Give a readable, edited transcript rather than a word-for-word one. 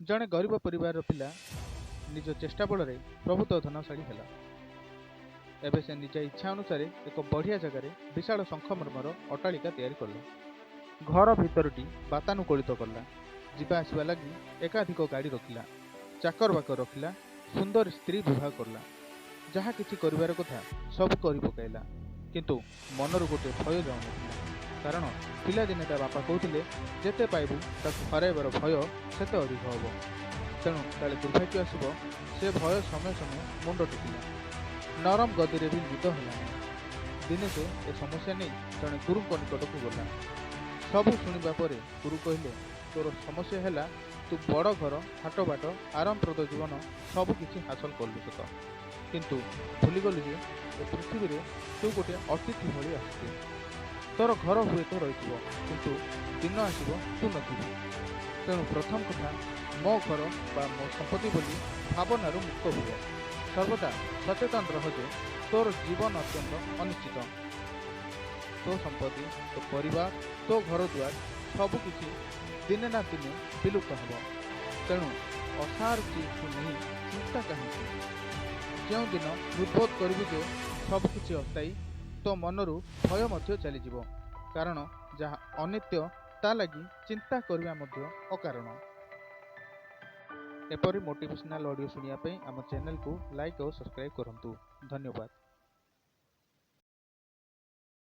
ଜଣେ ଗରିବ ପରିବାରର ପିଲା ନିଜ ଚେଷ୍ଟା ବଳରେ ପ୍ରଭୂତ ଧନଶାଳୀ ହେଲା। ଏବେ ସେ ନିଜ ଇଚ୍ଛା ଅନୁସାରେ ଏକ ବଢ଼ିଆ ଜାଗାରେ ବିଶାଳ ଶଙ୍ଖମର୍ମର ଅଟ୍ଟାଳିକା ତିଆରି କଲା। ଘର ଭିତରଟି ବାତାନୁକୂଳିତ କଲା। ଯିବା ଆସିବା ଲାଗି ଏକାଧିକ ଗାଡ଼ି ରଖିଲା, ଚାକର ବାକର ରଖିଲା, ସୁନ୍ଦର ସ୍ତ୍ରୀ ବିବାହ କଲା। ଯାହା କିଛି କରିବାର କଥା ସବୁ କରି ପକାଇଲା। କିନ୍ତୁ ମନରୁ ଗୋଟିଏ ଭୟ ଯାଉନଥିଲା। କାରଣ ପିଲାଦିନେ ତା ବାପା କହୁଥିଲେ, ଯେତେ ପାଇବୁ ତାକୁ ହରାଇବାର ଭୟ ସେତେ ଅଧିକ ହେବ। ତେଣୁ କାଳେ ଦୁର୍ଭାଗ୍ୟ ଆସିବ, ସେ ଭୟ ସମୟେ ସମୟେ ମୁଣ୍ଡ ଟେକିଲା। ନରମ ଗଦିରେ ବି ନିଦ ହେଲାନି। ଦିନେ ସେ ଏ ସମସ୍ୟା ନେଇ ଜଣେ ଗୁରୁଙ୍କ ନିକଟକୁ ଗଲା। ସବୁ ଶୁଣିବା ପରେ ଗୁରୁ କହିଲେ, ତୋର ସମସ୍ୟା ହେଲା ତୁ ବଡ଼ ଘର, ହାଟବାଟ, ଆରାମପ୍ରଦ ଜୀବନ ସବୁ କିଛି ହାସଲ କଲୁ ସତ, କିନ୍ତୁ ଭୁଲିଗଲୁ ଯେ ଏ ପୃଥିବୀରେ ତୁ ଗୋଟିଏ ଅତିଥି ଭଳି ଆସିଛୁ। ତୋର ଘର ହୁଏତ ରହିଥିବ, କିନ୍ତୁ ଦିନ ଆସିବ ତୁ ନଥିବୁ। ତେଣୁ ପ୍ରଥମ କଥା, ମୋ ଘର ବା ମୋ ସମ୍ପତ୍ତି ବୋଲି ଭାବନାରୁ ମୁକ୍ତ ହୁଅ। ସର୍ବଦା ସଚେତନ ରହ ଯେ ତୋର ଜୀବନ ଅତ୍ୟନ୍ତ ଅନିଶ୍ଚିତ। ତୋ ସମ୍ପତ୍ତି, ତୋ ପରିବାର, ତୋ ଘର ଦ୍ୱାର ସବୁକିଛି ଦିନେ ନା ଦିନେ ବିଲୁପ୍ତ ହେବ। ତେଣୁ ଅସାର ଚିଜକୁ ନେଇ ଚିନ୍ତା କାହିଁକି? ଯେଉଁଦିନ ହୃଦବୋଧ କରିବୁ ଯେ ସବୁକିଛି ଅସ୍ଥାୟୀ, ତୋ ମନରୁ ଭୟ ମଧ୍ୟ ଚାଲିଯିବ। କାରଣ ଯାହା ଅନିତ୍ୟ ତା ଲାଗି ଚିନ୍ତା କରିବା ମଧ୍ୟ ଅକାରଣ। ଏପରି ମୋଟିଭେସନାଲ୍ ଅଡ଼ିଓ ଶୁଣିବା ପାଇଁ ଆମ ଚ୍ୟାନେଲକୁ ଲାଇକ୍ ଓ ସବସ୍କ୍ରାଇବ୍ କରନ୍ତୁ। ଧନ୍ୟବାଦ।